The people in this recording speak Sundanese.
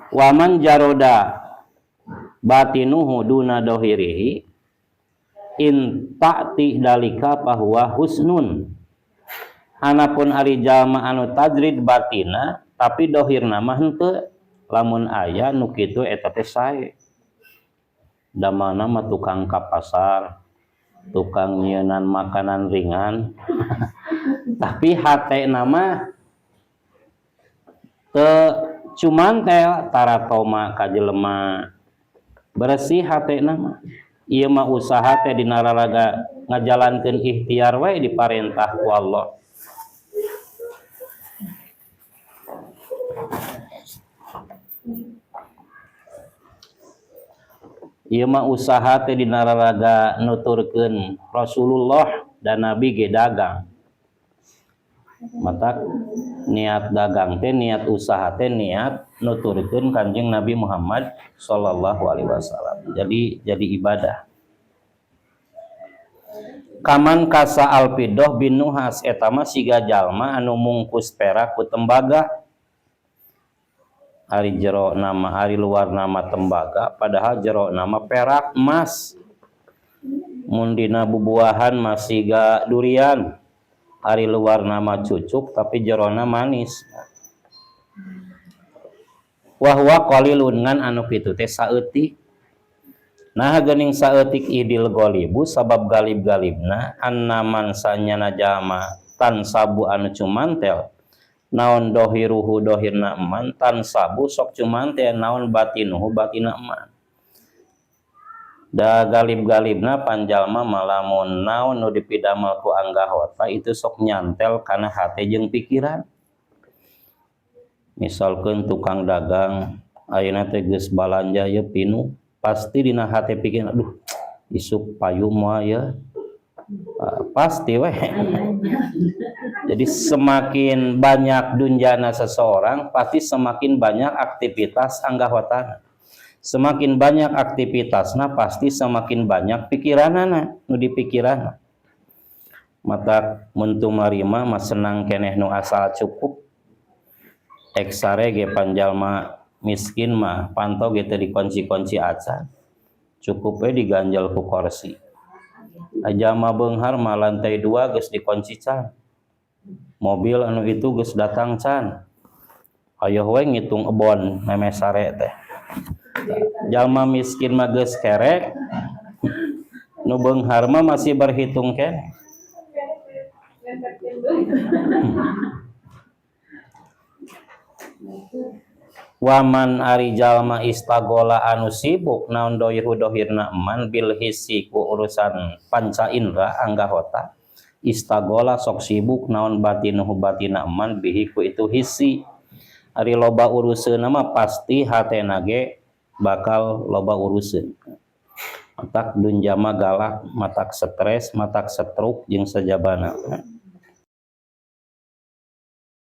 Waman jaroda batinuhu duna dohirihi in ta'ti dalika fahuwa husnun. Anapun ari jalma anu tajrid batina tapi dohirna mah henteu, lamun aya nu kitu eta teh sae. Damana mah tukang ka pasar, tukang nyieunnan makanan ringan. Tapi hatena mah teu cumantel taratoma ka jelema. Bersih hatena mah. Ieu mah usaha teh dina raraga ngajalankeun ikhtiar we diparentah ku Allah. Ieu mah usaha teh dina raraga nuturkeun Rasulullah dan Nabi ge dagang. Matak niat dagang teh, niat usaha teh, niat nuturkeun Kanjeng Nabi Muhammad sallallahu alaihi wasallam. Jadi ibadah. Kaman kasa alfidoh bin Nuhas eta mah siga jalma anu mungkus perak ku tembaga. Ari jero nama, ari luar nama tembaga, padahal jero nama perak emas. Mun dina bubuahan mah siga durian. Ari luar nama cucuk tapi jerona manis. Wahwa qalilun ngan anu kitu teh saeutik. Nah geuning saeutik idil golibu sabab galib-galibna annaman sanyana jalma tansabu anu cumantel naon dohiruhu dohirna eman tansabu sok cumantel naon batinuhu batina eman. Da galib-galibna panjalma malamun naon nu dipidamel ku anggahota itu sok nyantel kana hate jeung pikiran. Misalkeun tukang dagang ayeuna teh geus balanja ye pinu, pasti dina hate pikiran aduh isuk payu moal ye. Pasti weh. Jadi semakin banyak dunjana seseorang pasti semakin banyak aktivitas anggahotana. Semakin banyak aktivitasna pasti semakin banyak pikiranana nu dipikiranna. Mata mun marima mah senang keneh nu asal cukup. Eksare ge panjalma miskin mah panto ge teu dikunci-kunci acan. Cukup we diganjel ku kursi. Jalma beunghar mah lantai 2 geus dikunci can. Mobil anu itu geus datang can. Ayo we ngitung ebon memeh sare teh. Jalma miskin mah geus kerek, nu beunghar mah masih berhitung keneh. Waman ari jalma istagola anu sibuk naon dohiru dohirna eman bil hissi ku urusan panca indra anggahota istagola sok sibuk naon batinuhu batina eman bihi ku itu hissi. Ari loba uruseunna mah pasti hatena ge bakal loba uruseun. Matak dunjama galak, matak stres, matak stroke jeung sajabana.